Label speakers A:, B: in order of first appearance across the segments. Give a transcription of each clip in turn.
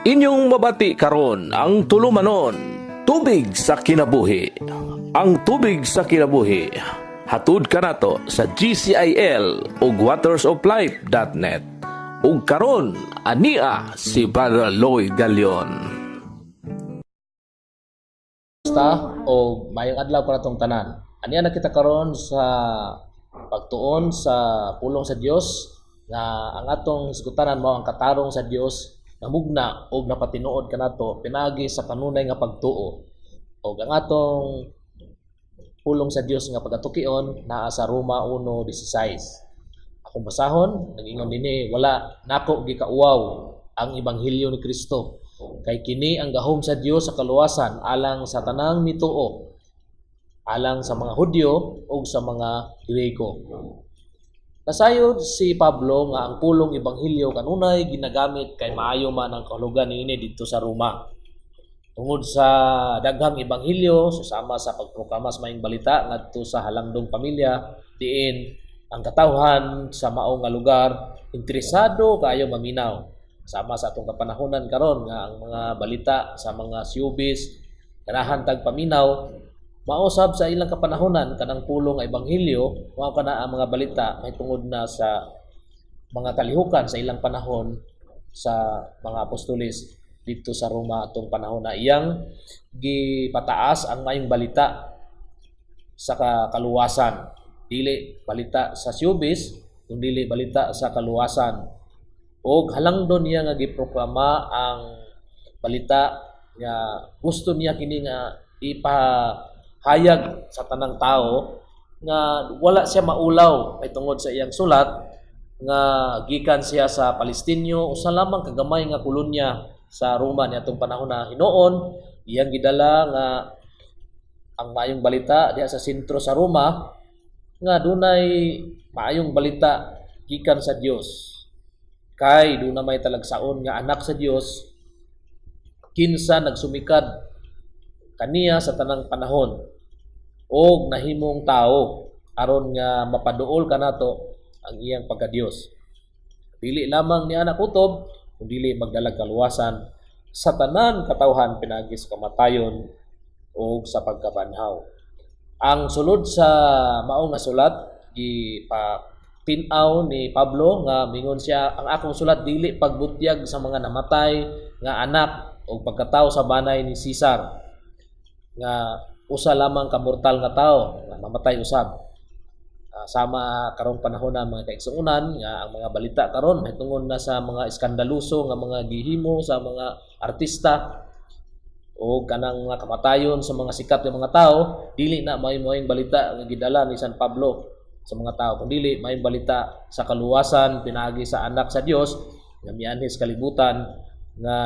A: Inyong mabati karon ang tulumanon, Tubig sa Kinabuhi. Ang Tubig sa Kinabuhi, hatud kanato sa GCIL ug watersoflife.net. Ug karon ania si Brother Lloyd Galion.
B: Kumusta o maayong adlaw para atong tanan. Ania na kita karon sa pagtuon sa pulong sa Dios nga ang atong hisgutanan mao ang katarong sa Dios namugna og napatinuod kanato pinaagi sa kanunay nga pagtuo. Og ang atong pulong sa Dios nga pagatukion naa sa Roma 1:16. Akong basahon, nag-ingon dinhi, "Wala nako gikauwaw ang ebanghelyo ni Kristo kay kini ang gahom sa Dios sa kaluwasan alang sa tanang mituo, alang sa mga Hudyo ug sa mga Grego." Nasayod si Pablo nga ang pulong ebanghelyo kanunay ginagamit kay maayo man ang kahulugan niini didto sa Roma. Tungod sa daghang ebanghelyo, susama sa pagproklama sa maayong balita ngadto sa halangdong pamilya, diin ang katawhan sa mao nga lugar interesado kaayo maminaw. Sama sa atong kapanahonan karon nga ang mga balita sa mga showbiz ganahan tag paminaw, mao sab sa ilang kapanahonan kanang pulong nga ebanghelyo mao kana ang mga balita mahitungod na sa mga kalihukan sa ilang panahon sa mga apostoles didto sa Roma atong panahon na iyang gipataas ang maayong balita sa kaluwasan, dili balita sa showbiz kundi balita sa kaluwasan. Og halangdon niya nga giproklama ang balita nga gusto niya kini nga ipahayag sa tanang tao nga wala siya maulaw kay tungod sa iyang sulat nga gikan siya sa Palestinyo, usa lamang kagamay nga kolonya sa Roma niadtong panahon na. Hinuon iyang gidala nga ang maayong balita diha sa sentro sa Roma nga dunay maayong balita gikan sa Dios kay duna may talagsaon nga anak sa Dios kinsa nagsumikad kaniya sa tanang panahon og nahimong tao aron nga mapaduol kanato ang iyang pagka-Dios. Dili lamang ni anak kutob kun dili magdalag kaluwasan sa tanan katawhan pinaagi sa kamatayon ug sa pagkabanhaw. Ang sulod sa mao nga sulat gipa tin-aw ni Pablo nga mingon siya, "Ang akong sulat dili pagbutyag sa mga namatay nga anak o pagkatao sa banay ni Cesar," nga usa lamang ka mortal nga tao nga mamatay usab. Sama karong panahon na, mga kaigsuonan, nga ang mga balita karon mahitungod na sa mga iskandaluso nga mga gihimo sa mga artista o kanang mga kamatayon sa mga sikat nga mga tao, dili na may maayong balita nga gidala ni San Pablo sa mga tao, kundi maayong balita sa kaluwasan pinaagi sa anak sa Dios nga mianhi sa kalibutan, nga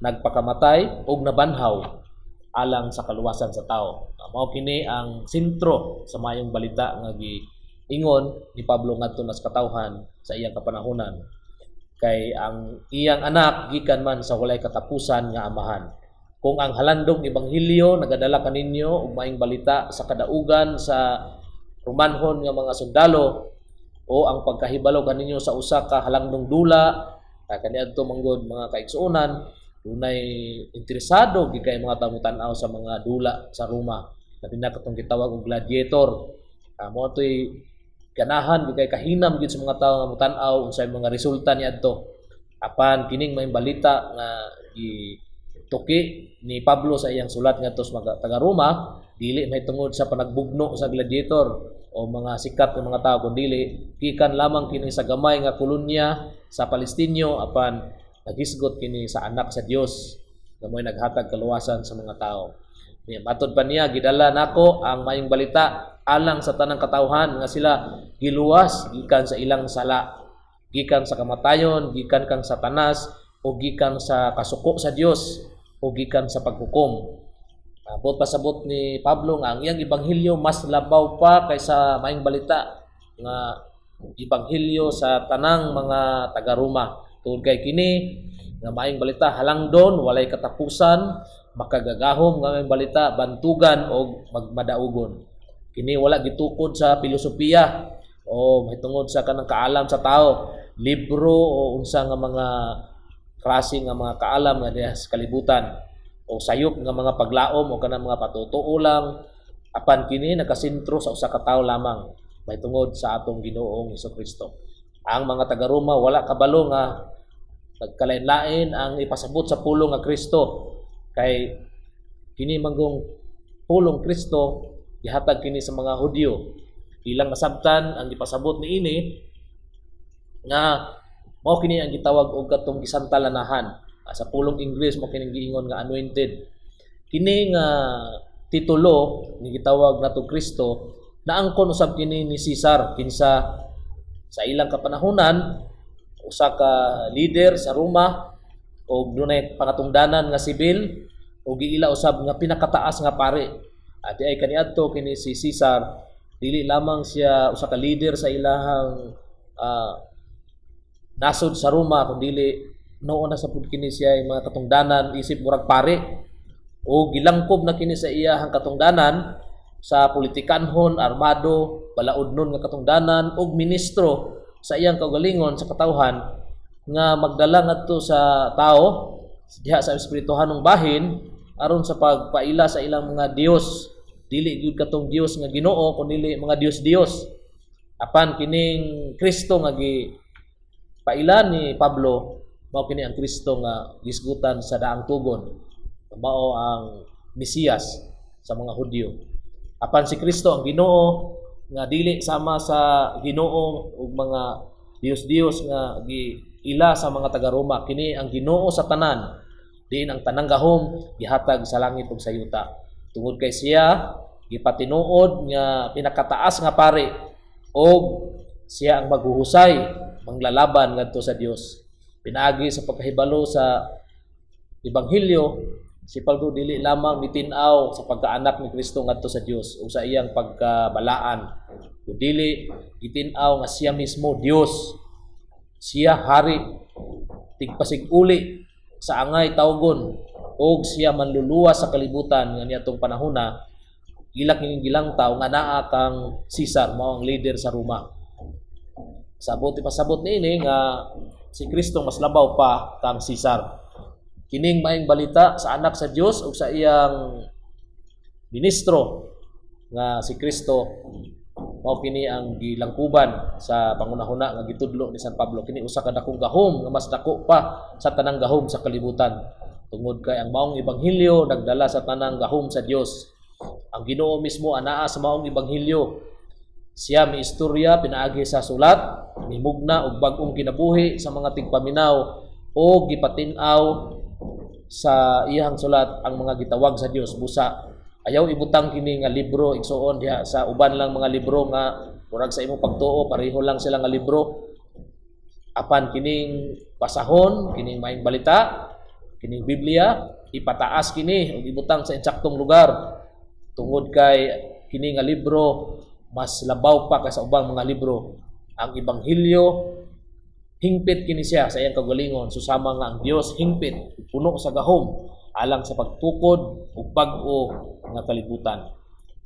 B: nagpakamatay ug nabanhaw alang sa kaluwasan sa tao. Mao kini ang sentro sa maayong balita nga giingon ni Pablo ngadto na sa katawhan sa iyang kapanahonan kay ang iyang anak gikan man sa walay katapusan nga amahan. Kung ang halandong ebanghelyo nagadala kaninyo og maayong balita sa kadaugan sa Romanhon nga mga sundalo o ang pagkahibalo kaninyo sa usa ka halangdong dula kaniadto manggod, mga kaigsuonan, dunay interesado gid kay mga tao tan-aw sa mga dula sa Roma, labi na katong gitawag og gladiator. Mao to'y ganahan gid kay kahinam gid sa mga tao nga motan-aw unsay mga resulta niadto. Apan kining maayong balita nga gituki ni Pablo sa iyang sulat ngadto sa mga taga Roma dili mahitungod sa panagbugno sa gladiator o mga sikat nga mga tao, kundi gikan lamang kini sa gamay nga kolonya sa Palestinyo, apan naghisgot kini sa anak sa Dios nga mo'y naghatag kaluwasan sa mga tao. Niya, matod pa niya, "Gidala nako ang maayong balita alang sa tanang katawhan nga sila giluwas gikan sa ilang sala, gikan sa kamatayon, gikan kang Satanas o gikan sa kasuko sa Dios o gikan sa paghukom." Abot pasabot ni Pablo nga ang iyang ebanghelyo mas labaw pa kaysa maayong balita nga ebanghelyo sa tanang mga taga-Roma. Tungod kay kini nga maayong balita halangdon, walay katapusan, makagagahom nga maayong balita, bantugan og magmadaugon. Kini wala gitukod sa filosofiya o mahitungod sa kanang kaalam sa tao, libro o unsa nga mga klase nga mga kaalam nga diha sa kalibutan o sayop nga mga paglaom o kanang mga patutuo lang, apan kini nakasentro sa usa ka tawo lamang mahitungod sa atong Ginoong Kristo. Ang mga taga-Roma wala kabalo nga nagkalain-lain ang ipasabot sa pulong nga Kristo, kay kini manggong pulong Kristo gihatag kini sa mga Hudyo. Ilang nasabtan ang gipasabot niini nga mao kini ang gitawag og katong gisantalanahan. Sa pulong Ingles, mao kining giingon nga anointed. Kini nga titulo ni gitawag nato Kristo, naangkon usab kini ni Caesar, kinsa sa ilang kapanahunan usa ka leader sa Roma og dunay pangatungdanan nga sibil ug giila usab nga pinakataas nga pari. At ay kaniadto kini si Caesar, dili lamang siya usa ka leader sa ilahang nasod sa Roma, kundili noon na sa pud kini siya yung mga katungdanan isip murag pari o gilangkob na kini sa iyahang katungdanan sa politikanhon, armado, balaodnon nga katungdanan ug ministro sa iyang kaugalingon sa katawhan nga magdala ngadto sa tao diha sa espirituhanong bahin aron sa pagpaila sa ilang mga Dios. Dili gyud katong Dios nga Ginoo, kundi mga Dios-Dios. Apan kining Kristo nga gi paila ni Pablo, mao kini ang Kristo nga gisgutan sa daang tugon, mao ang Mesiyas sa mga Hudyo. Apan si Kristo ang Ginoo nga dili sama sa Ginoo ug mga Dios-Dios nga giila sa mga taga-Roma. Kini ang Ginoo sa tanan, diin ang tanang gahom gihatag sa langit ug sa yuta, tungod kay siya gipatinuod nga pinakataas nga pari og siya ang maghuhusay manglalaban ngadto sa Dios pinaagi sa pagkahibalo sa ebanghelyo. Si Pablo dili lamang mitin-aw sa pagkaanak ni Kristo ngadto sa Dios o sa iyang pagkabalaan, dili gitin-aw nga siya mismo Dios, siya hari tigpasig-uli sa angay tawgon og siya manluluwas sa kalibutan nga niadtong panahona ila kining gilangtaw nga naa kang Caesar, mao ang leader sa Roma. Sabot ipasabot niini nga si Kristo mas labaw pa kang Caesar. Kining maayong balita sa anak sa Dios ug sa iyang ministro nga si Kristo, mao kini ang gilangkuban sa pangunahuna nga gitudlo ni San Pablo. Kini usa ka dakong gahom nga mas dako pa sa tanang gahom sa kalibutan, tungod kay ang maong ebanghelyo nagdala sa tanang gahom sa Dios. Ang Ginoo mismo anaa sa maong ebanghelyo. Siya miistorya pinaagi sa sulat, mimugna og bag-ong kinabuhi sa mga tigpaminaw o gipatin-aw sa iyang sulat ang mga gitawag sa Dios. Busa ayaw ibutang kini nga libro, igsuon, diha sa uban lang mga libro nga murag sa imong pagtuo pareho lang sila nga libro. Apan kining basahon kining maayong balita, kining Biblia, ipataas kini ug ibutang sa insaktong lugar, tungod kay kini nga libro mas labaw pa kaysa ubang mga libro. Ang ebanghelyo, hingpit kini siya sa iyang kaugalingon, susama nga ang Dios hingpit, puno sa gahom alang sa pagtukod ug bag-o nga kalibutan.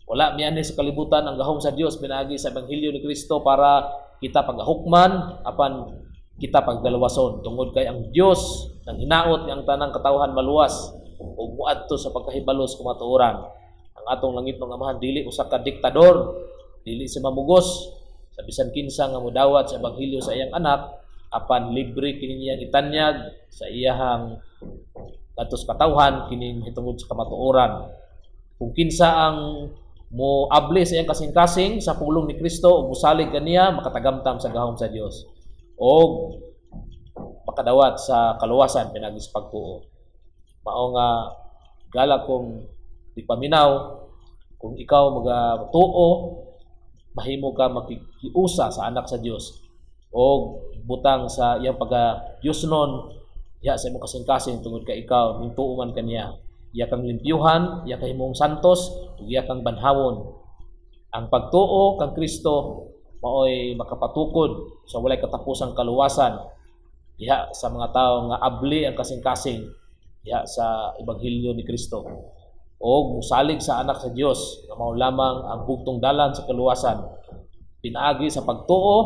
B: Wala mianhi sa kalibutan ang gahom sa Dios pinaagi sa ebanghelyo ni Kristo para kita pagahukman, apan kita pagdalawason, tungod kay ang Dios nang hinaot nga ang tanang katawhan maluwas ug moadto sa pagkahibalo sa kamatuoran. Ang atong langitnong Amahan dili usa ka diktador, dili si mamugos sa bisan kinsa nga modawat sa ebanghelyo sa iyang anak, apan libre kini niyang itanyag sa iyahang ngadto sa katawhan kining hitungod sa kamatuoran. Kung kinsa ang mo abli sa iyang kasing-kasing sa pulong ni Kristo ug mosalig kaniya, makatagamtam sa gahom sa Dios og makadawat sa kaluwasan pinaagi sa pagtuo. Mao nga gala kong tigpaminaw, kung ikaw magatuo, mahimo ka makikiusa sa anak sa Dios og butang sa iyang pagka Diosnon diha sa imong kasing-kasing, tungod kay ikaw mintuo man kaniya. Iya kang limpyuhan, iya ka himong santos ug iya kang banhawon. Ang pagtuo kang Kristo maoy makapatukod sa walay katapusang kaluwasan diha sa mga tawo nga abli ang kasing-kasing diha sa ebanghelyo ni Kristo og musalig sa anak sa Dios nga mao lamang ang bugtong dalan sa kaluwasan. Pinaagi sa pagtuo,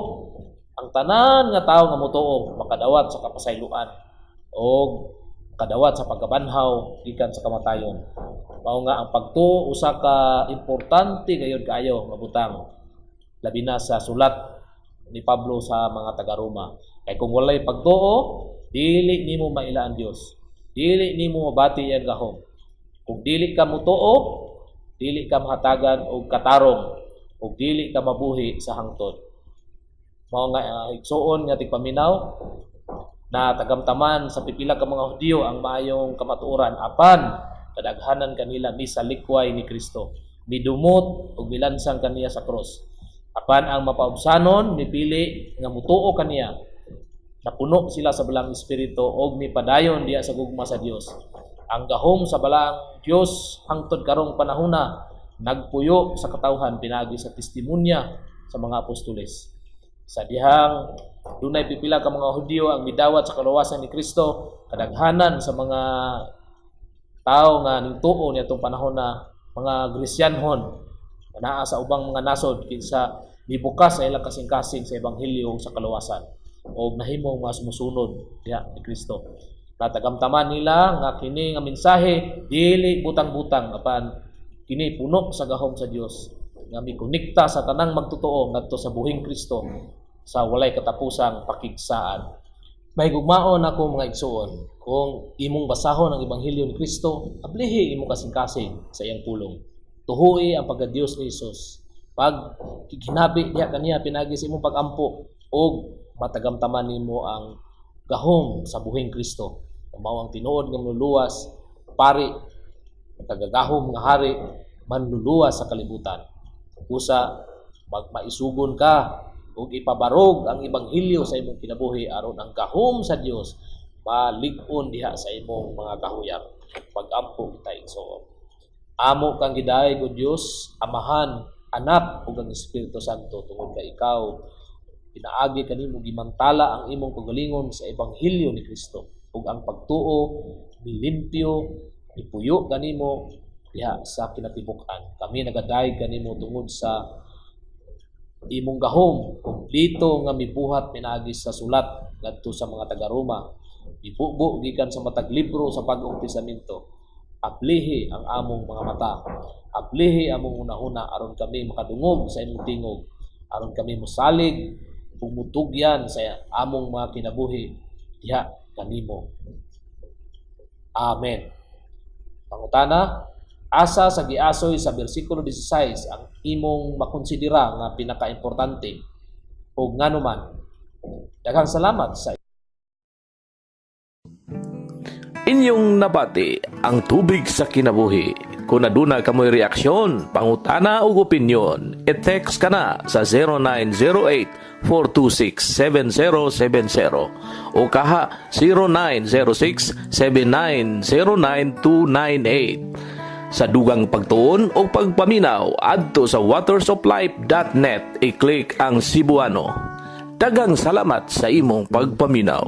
B: ang tanan nga tawo nga motuo makadawat sa kapasayloan. Og kadawat sa pagkabanhaw gikan sa kamatayon. Mao nga ang pagtuo usa ka importante gayud kaayo nga butang, labi na sa sulat ni Pablo sa mga taga-Roma. Kay kung walay pagtuo, dili nimo maila ang Dios. Dili nimo mabati ang gahom. Kung dili ka mutuo, dili ka mahatagan og katarong ug dili ka mabuhi sa hangtod. Mao nga igsuon nga tigpaminaw, na tagamtaman sa pipila ka mga Hudyo ang maayong kamatuoran, apan kadaghanan kanila misalikway ni Kristo. Midumot ug milansang kaniya sa krus. Apan ang mapaubsanon mipili nga mutuo kaniya. Napuno sila sa Balaang Espiritu og mipadayon diha sa gugma sa Dios. Ang gahom sa Balaang Dios hangtod karong panahona nagpuyo sa katawhan pinaagi sa testimonya sa mga apostoles. Sa dihang dunay pipila ka mga Hudyo ang midawat sa kaluwasan ni Kristo, kadaghanan sa mga tao nga ningtuo niadtong panahon na mga Gresyanhon nga naa sa ubang mga nasod kinsa mibukas sa ilang kasing-kasing sa ebanghelyo sa kaluwasan o nahimong mga sumusunod diha ni Kristo. Natagamtaman nila nga kini nga mensahe dili butang-butang, apan kini puno sa gahom sa Dios nga mikonekta sa tanang magtotoo ngadto sa buhing Kristo sa walay katapusang pakigsaan. Mahigugmaon ako mga igsuon, kung imong basahon ang ebanghelyo ni Kristo, ablihi imong kasing-kasing sa iyang pulong. Tuhui ang pagka-Dios ni Hesus. Pag kiginabi diha kaniya pinaagi sa imong pagampo og matagamtaman nimo ang gahom sa buhing Kristo. Mao ang tinuod nga manluluwas, pari, kagagahom nga hari, manluluwas sa kalibutan. Usa magmaisugon ka ug ipabarog ang ebanghelyo sa imong kinabuhi aron ang gahom sa Dios malig-on diha sa imong mga kahuyang. Pag-ampo kita, igsoon. Amo kang gidayeg, o Dios, Amahan, Anak ug ang Espiritu Santo, tungod kay ikaw pinaagi kanimo gimantala ang imong kagalingon sa ebanghelyo ni Kristo ug ang pagtuo milimpyo, mipuyo kanimo diha sa kinatibuk-an. Kami nagadayeg kanimo tungod sa imong gahom kumpleto nga mibuhat pinaagi sa sulat ngadto sa mga taga-Roma, mibubo gikan sa matag libro sa Bag-ong Testamento. Ablihi ang among mga mata, ablihi among hunahuna aron kami makadungog sa imong tingog, aron kami mosalig ug mutugyan sa among mga kinabuhi diha kanimo. Amen. Pangutana: asa sa giasoy sa bersikulo 16 ang imong makonsidera nga pinakaimportante ug ngano man? Daghang salamat sa
A: Inyong nabati ang Tubig sa Kinabuhi. Kung aduna kamoy reaksyon, pangutana ug opinyon, i-text ka na sa 0908-426-7070 o kaha 0906-7909298. Sa dugang pagtuon o pagpaminaw, adto sa watersoflife.net, i-click ang Cebuano. Daghang salamat sa imong pagpaminaw.